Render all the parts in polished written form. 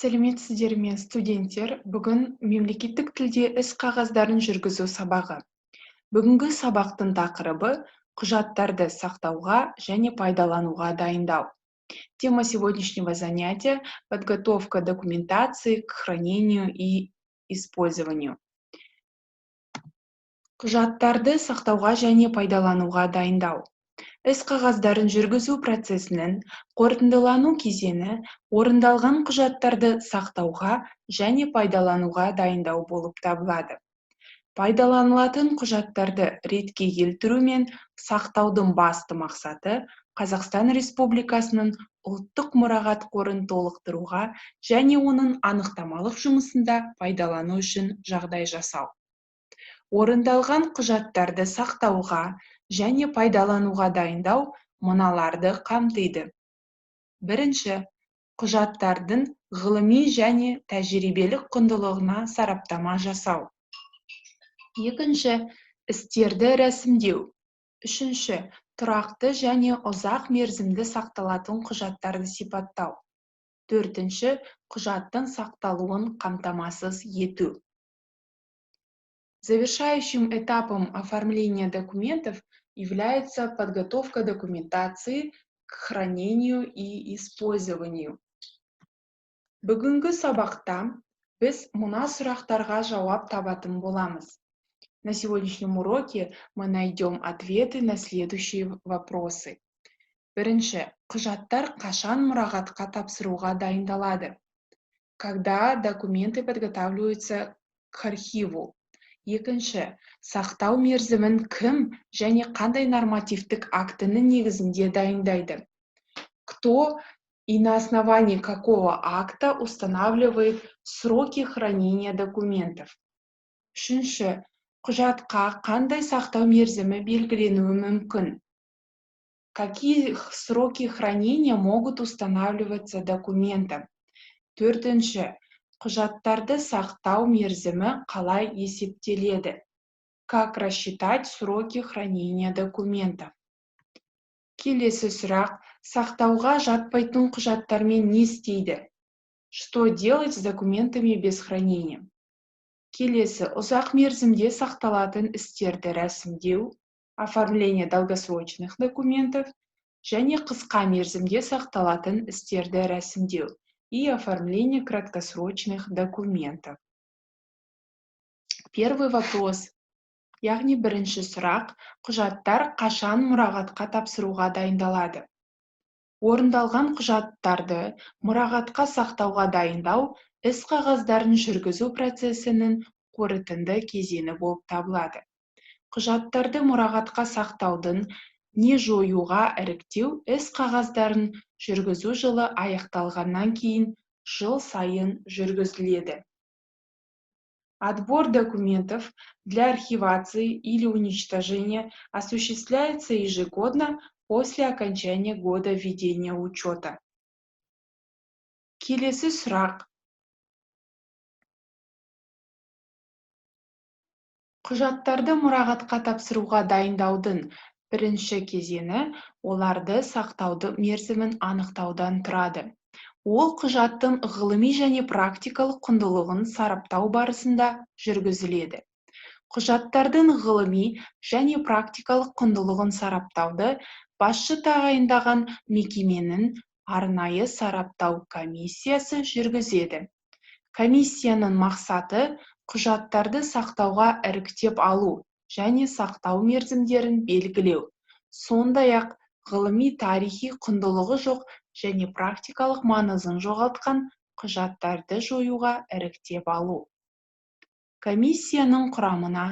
Сәлеметсіздер ме, студенттер! Бүгін мемлекеттік тілде іс қағаздарын жүргізу сабағы. Бүгінгі сабақтың тақырыбы – құжаттарды сақтауға және пайдалануға дайындау. Тема сегодняшнего занятия – подготовка документации к хранению и использованию. Құжаттарды сақтауға және пайдалануға дайындау. Іс қағаздарын жүргізу процесінің қорытындылану кезеңі орындалған құжаттарды сақтауға және пайдалануға дайындау болып табылады. Пайдаланылатын құжаттарды ретке келтіру мен сақтаудың басты мақсаты Қазақстан Республикасының Ұлттық мұрағат қорын толықтыруға және оның анықтамалық жұмысында пайдалану үшін жағдай жасау. Орындалған құжаттарды сақтауға және пайдалануға дайындау мыналарды қамтиды: бірінші, құжаттардың ғылыми және тәжірибелік құндылығына сараптама жасау; екінші, істерді рәсімдеу; үшінші, тұрақты және ұзақ мерзімді сақталатын құжаттарды сипаттау; төртінші, құжаттың сақталуын қамтамасыз ету. Завершающим этапом оформления документов является подготовка документации к хранению и использованию. Бүгінгі сабақта біз мына сұрақтарға жауап табатын боламыз. На сегодняшнем уроке мы найдем ответы на следующие вопросы. Бірінші, құжаттар қашан мұрағатқа тапсыруға дайындалады? Когда документы подготавливаются к архиву? Екінші, сақтау мерзімін кім және қандай нормативтік актінің негізінде дайындайды? Кто и на основании какого акта устанавливает сроки хранения документов? Үшінші, құжатқа қандай сақтау мерзімі белгіленуі мүмкін? Какие сроки хранения могут устанавливаться документам? Төртінші, құжаттарды сақтау мерзімі қалай есептеледі? Как рассчитать сроки хранения документов? Келесі сұрақ: сақтауға жатпайтын құжаттармен не істейді? Что делать с документами без хранения? Келесі, ұзақ мерзімде сақталатын істерді рәсімдеу, оформление долгосрочных документов, және қысқа мерзімде сақталатын істерді рәсімдеу и оформление краткосрочных документов. Первый вопрос, яғни бірінші сұрақ: құжаттар қашан мұрағатқа тапсыруға дайындалады? Орындалған құжаттарды мұрағатқа сақтауға дайындау іс қағаздарын жүргізу процесінің қорытынды кезеңі болып табылады. Құжаттарды мұрағатқа сақтаудың не жоюға іріктеу іс қағаздарын жүргізу жылы аяқталғаннан кейін жыл сайын жүргізіледі. Отбор документов для архивации или уничтожения осуществляется ежегодно после окончания года ведения учета. Келесі сұрақ: құжаттарды мұрағатқа тапсыруға дайындаудың бірінші кезеңі оларды сақтауды мерзімін анықтаудан тұрады. Ол құжаттың ғылыми және практикалық құндылығын сараптау барысында жүргізіледі. Құжаттардың ғылыми және практикалық құндылығын сараптауды басшы тағайындаған мекеменің арнайы сараптау комиссиясы жүргізеді. Комиссияның мақсаты – құжаттарды сақтауға іріктеп алу және сақтау мерзімдерін белгілеу, сондай-ақ ғылыми тарихи құндылығы жоқ және практикалық маңызын жоғалтқан құжаттарды жоюға іріктеп алу. Комиссияның құрамына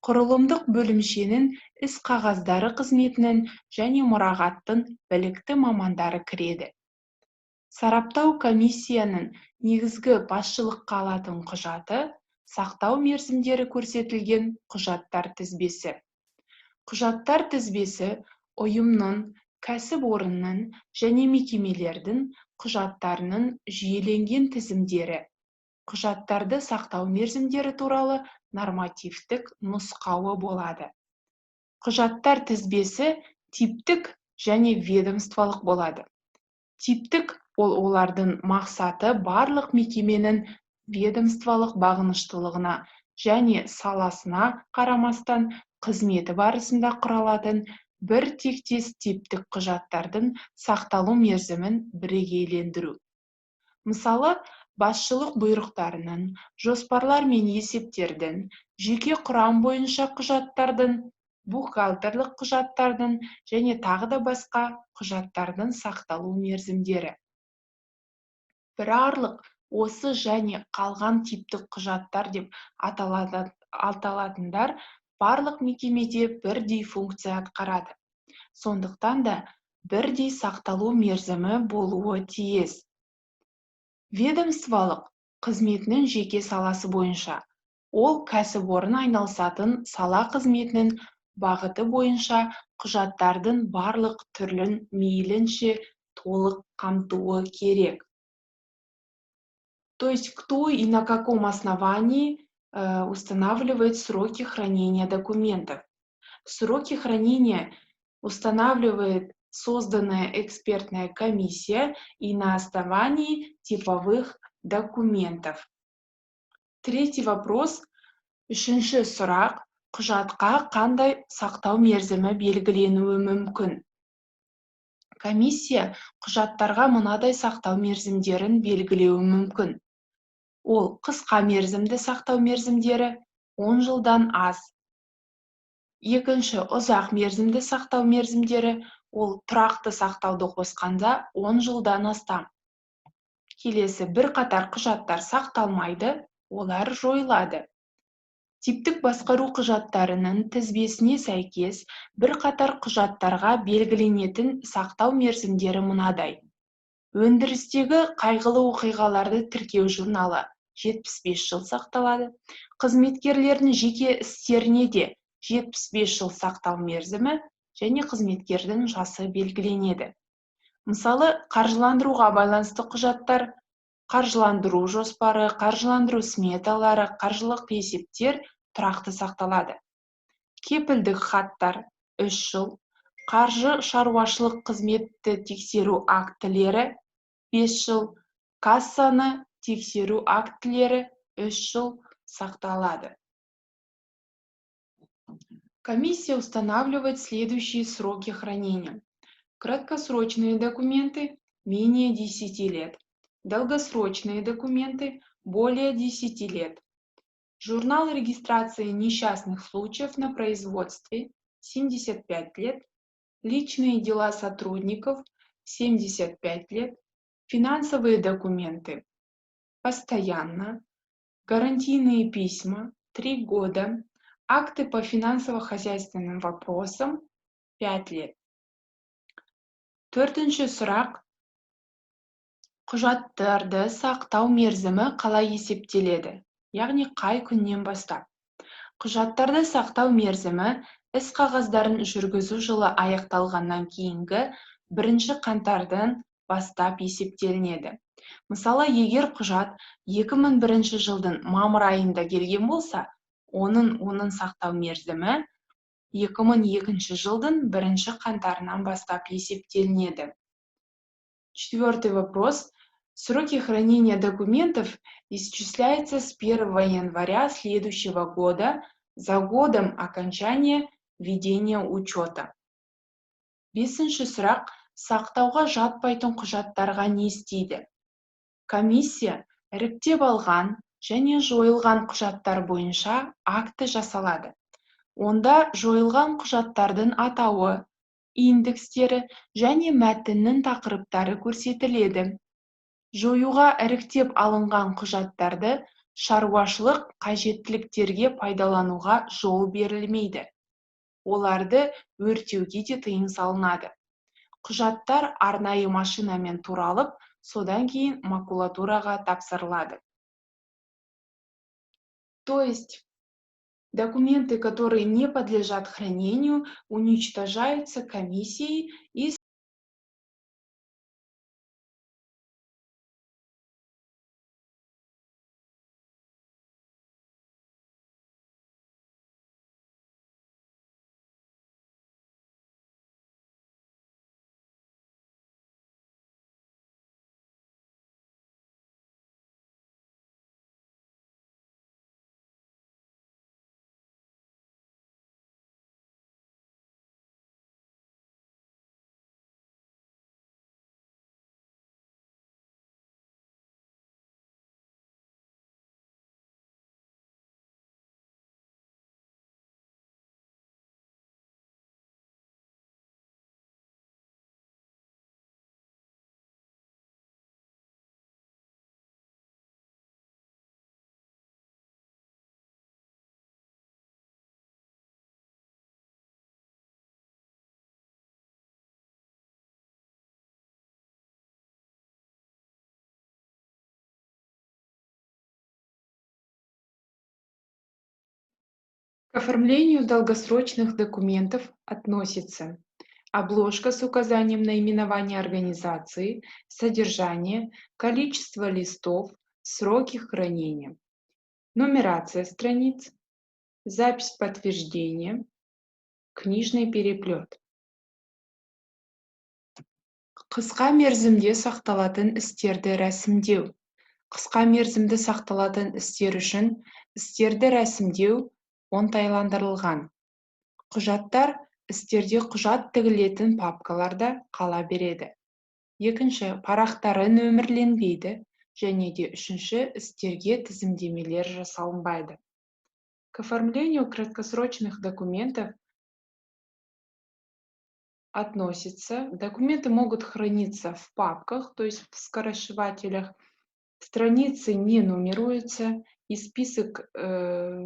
құрылымдық бөлімшенің іс қағаздары қызметінің және мұрағаттың білікті мамандары кіреді. Сараптау комиссияның негізгі басшылыққа алатын құжаты – сақтау мерзімдері көрсетілген құжаттар тізбесі. Құжаттар тізбесі ұйымның, кәсіпорынның және мекемелердің құжаттарының жүйеленген тізімдері, құжаттарды сақтау мерзімдері туралы нормативтік нұсқауы болады. Құжаттар тізбесі типтік және ведомстволық болады. Типтік Ол олардың мақсаты барлық мекеменің ведомстволық бағыныштылығына және саласына қарамастан қызметі барысында құралатын бір тектес типтік құжаттардың сақталу мерзімін бірегейлендіру. Мысалы, басшылық бұйрықтарының, жоспарлар мен есептердің, жеке құрам бойынша құжаттардың, бухгалтерлік құжаттардың және тағы да басқа құжаттардың сақталу мерзімдері. Барлық осы және қалған типтік құжаттар деп аталатындар барлық мекемеде бірдей функция атқарады. Сондықтан да бірдей сақталу мерзімі болуы тиіс. Ведомстволық қызметінің жеке саласы бойынша, ол кәсіпорын айналысатын сала қызметінің бағыты бойынша құжаттардың барлық түрлін мейлінше толық қамтуы керек. То есть кто и на каком основании устанавливает сроки хранения документов. Сроки хранения устанавливает созданная экспертная комиссия и на основании типовых документов. Третий вопрос. Үшінші сұрақ. Құжатқа қандай сақтау мерзімі белгіленуі мүмкін? Комиссия құжаттарға мынадай сақтау мерзімдерін белгілеуі мүмкін. Ол қысқа мерзімді сақтау мерзімдері 10 жылдан аз. Екінші, ұзақ мерзімді сақтау мерзімдері, ол тұрақты сақтауды қосқанда 10 жылдан астам. Келесі, бірқатар құжаттар сақталмайды, олар жойылады. Типтік басқару құжаттарының тізбесіне сәйкес бірқатар құжаттарға белгіленетін сақтау мерзімдері мынадай. Өндірістегі қайғылы оқиғаларды тіркеу журналы 75 жыл сақталады. Қызметкерлердің жеке істеріне де 75 жыл сақтау мерзімі және қызметкердің жасы белгіленеді. Мысалы, қаржыландыруға байланысты құжаттар, қаржыландыру жоспары, қаржыландыру сметалары, қаржылық есептер тұрақты сақталады. Кепілдік хаттар 3 жыл, қаржы шаруашылық қызметті тексеру актілері 5 жыл, кассаны тексеру актілері 3 жыл сақталады. Комиссия устанавливает следующие сроки хранения. Краткосрочные документы менее 10 лет. Долгосрочные документы более 10 лет. Журнал регистрации несчастных случаев на производстве 75 лет. Личные дела сотрудников 75 лет. Финансовые документы постоянно. Гарантийные письма 3 года. Акты по финансово-хозяйственным вопросам 5 лет. Төртінші сұрақ. Құжаттарды сақтау мерзімі қалай есептеледі? Яғни қай күннен бастап? Құжаттарды сақтау мерзімі іс қағаздарын жүргізу жылы аяқталғаннан кейінгі 1 қаңтардан бастап есептелінеді. Мысалы, егер құжат 2001 жылдың мамыр айында келген болса, оның сақтау мерзімі 2002 жылдың 1 қаңтарынан бастап есептелінеді. Четвертый вопрос. Сроки хранения документов исчисляются с 1 января следующего года за годом окончания ведения учета. Бесінші сұрақ. Сақтауға жатпайтын құжаттарға не істейді? Комиссия іріктеп алған және жойылған құжаттар бойынша акті жасалады. Онда жойылған құжаттардың атауы, индекстері және мәтіннің тақырыптары көрсетіледі. Жоюға іріктеп алынған құжаттарды шаруашылық қажеттіліктерге пайдалануға жол берілмейді. Оларды өртеуге де тыйым салынады. Құжаттар арнайы машинамен туралып, содан кейін макулатураға тапсырылады. То есть документы, которые не подлежат хранению, уничтожаются комиссией и К оформлению долгосрочных документов относится обложка с указанием наименования организации, содержание, количество листов, сроки хранения, нумерация страниц, запись подтверждения, книжный переплет. Қысқа мерзімде сақталатын істерді рәсімдеу. Қысқа мерзімді сақталатын істер үшін істерді рәсімдеу оңтайландырылған. Құжаттар істерде құжат тігілетін папкаларда қала береді. Екінші, парақтары нөмірленбейді, және де үшінші, істерге тізімдемелер жасалынбайды. К оформлению краткосрочных документов относится. Документы могут храниться в папках, то есть в скоросшивателях. Страницы не нумеруются, и список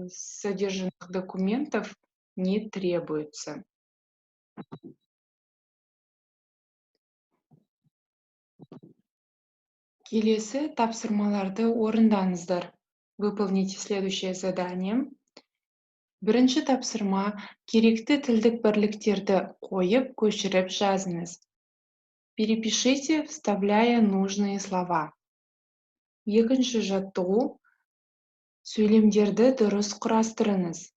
содержанных документов не требуется. Келесі тапсырмаларды орындаңыздар. Выполните следующее задание. Бірінші тапсырма: керекті тілдік бірліктерді қойып, көшіріп жазыңыз. Перепишите, вставляя нужные слова. Екінші жаттығу: сөйлемдерді дұрыс құрастырыңыз.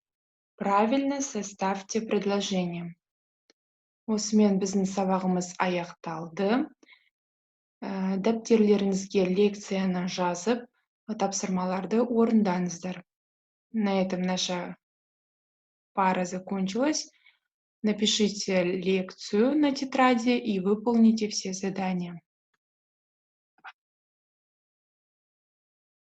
Правильно составьте предложение. Осымен біздің сабағымыз аяқталды. Дәптерлеріңізге лекцияны жазып, тапсырмаларды орындаңыздар. На этом наша пара закончилась. Напишите лекцию на тетради и выполните все задания.